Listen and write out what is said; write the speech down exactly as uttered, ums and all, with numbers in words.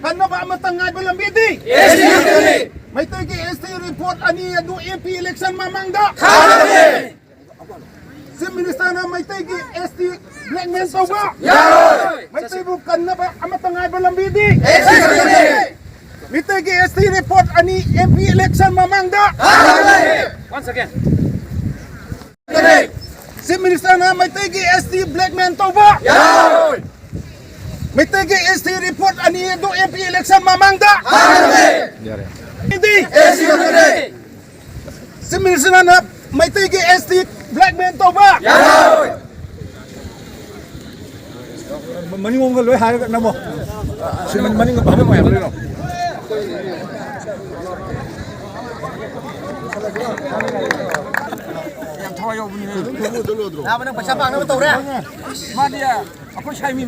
ꯀꯟꯅꯕ ꯑꯃꯇ ꯉꯥꯏꯕ ꯂꯝꯕꯤꯗꯤ ꯃꯩꯇꯩꯒꯤ S T report ꯑꯅꯤ ꯑꯗꯨ M P election ꯃꯃꯥꯡꯗ Chief Ministerꯅ ꯃꯩꯇꯩꯒꯤ S T blackmail ꯇꯧꯕ, ꯃꯩꯇꯩꯕꯨ ꯀꯟꯅꯕ ꯑꯃꯠꯇ ꯉꯥꯏꯕ ꯂꯝꯕꯤꯗꯤ ꯃꯩꯇꯩꯒꯤ S T report ꯑꯅꯤ M P election ꯃꯃꯥꯡꯗ꯫ Once again. Chief Ministerꯅ ꯃꯩꯇꯩꯒꯤ S T blackmail ꯇꯧꯕ, ꯃꯩꯇꯩꯒꯤ S T report ꯑꯅꯤ ꯑꯗꯨ M P election ꯃꯃꯥꯡꯗ꯫ ꯌꯥꯔꯦ꯫ ꯃꯩꯇꯩꯒꯤ S T blackmail ꯇꯧꯕ꯫ ꯃꯅꯤꯡꯂꯣꯝꯒ ꯂꯣꯏ ꯍꯥꯏꯔꯒ ꯅꯝꯃꯣ꯫ ꯁꯤ ꯃꯅꯤꯡꯒ ꯐꯝꯃꯣ ꯃꯌꯥꯝ ꯂꯣꯏꯅ꯫ ꯌꯥꯝ ꯊꯋꯥꯏ ꯌꯥꯎꯕꯅꯤꯅꯦ꯫ ꯅꯥꯕ ꯅꯪ ꯄꯩꯁꯥ ꯄꯥꯡꯅꯕ ꯇꯧꯔꯦ꯫ ꯃꯥꯗꯤ ꯑꯩꯈꯣꯏ ꯁꯥꯏ ꯃꯤ